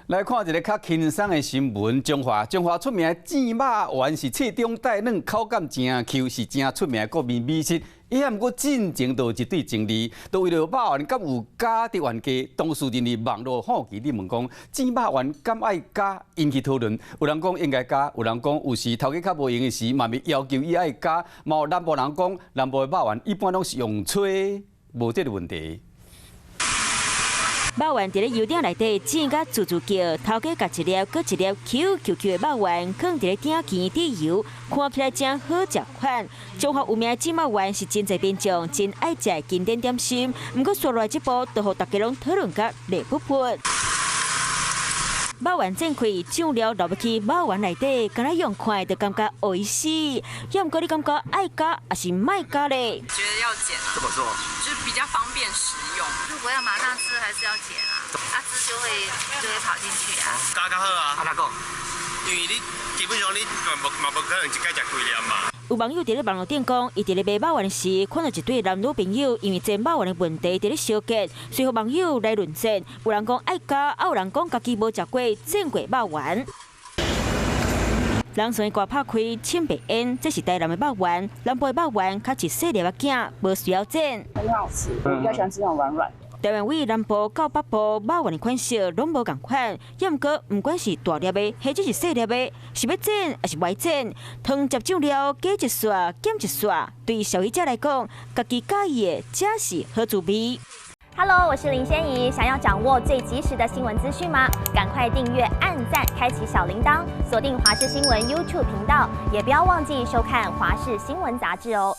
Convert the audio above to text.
來看一个較輕鬆的新聞，彰化彰化出名的煎肉圓是脆中帶軟，口感誠 Q，是誠出名的國民美食。伊毋過進前就有一對爭議，就為著肉圓敢有加的冤家，當事人佇網路好奇咧問講，煎肉圓敢愛加，引起討論。有人講應該加，有人講有時頭家較無閒的時，嘛袂要求伊愛加。嘛有南部人講，南部的肉圓一般攏是用炊，無這个問題。肉圓佇咧油鼎內底煎甲滋滋叫，頭家共一粒閣一粒 Q Q Q 的肉圓，囥佇咧鼎墘滴油，看起來誠好食款。彰化有名的煎肉圓是真濟民眾真愛食的經典點心，毋過紲落來這步，就予大家攏討論甲熱噗噗。肉圓煎開，醬料落入去肉圓內底，敢若用看的就感覺會死。抑毋過你感覺愛加抑是莫加咧？覺得要剪。怎麼說？就是比較方便食用。如果要馬上吃，還是要剪啊？啊，汁就會跑進去啊。加較好啊。按怎講？因為你基本上你嘛無可能一擺食規粒嘛。有網友佇咧網路頂講，伊佇咧買肉圓時，看到一對男女朋友因為煎肉圓的問題佇咧相結，隨予網友來論戰。有人講愛加，啊有人講家己無食過煎過肉圓。人算掛拍開，凊白煙，這是台南的肉圓，南部的肉圓較一細粒仔囝，無需要煎。很好吃，我比較喜歡吃那種軟軟的。台灣位南部到北部肉圓的款式攏無仝款，抑毋過毋管是大粒的，或者是細粒的，是欲煎抑是袂煎，湯汁醬料加一撮減一撮，對消費者來講，家己佮意的才是好滋味。 Hello，我是林仙怡，想要掌握最及時的新聞資訊嗎？趕快訂閱、按讚、開啟小鈴鐺，鎖定華視新聞 YouTube 頻道，也不要忘記收看華視新聞雜誌哦。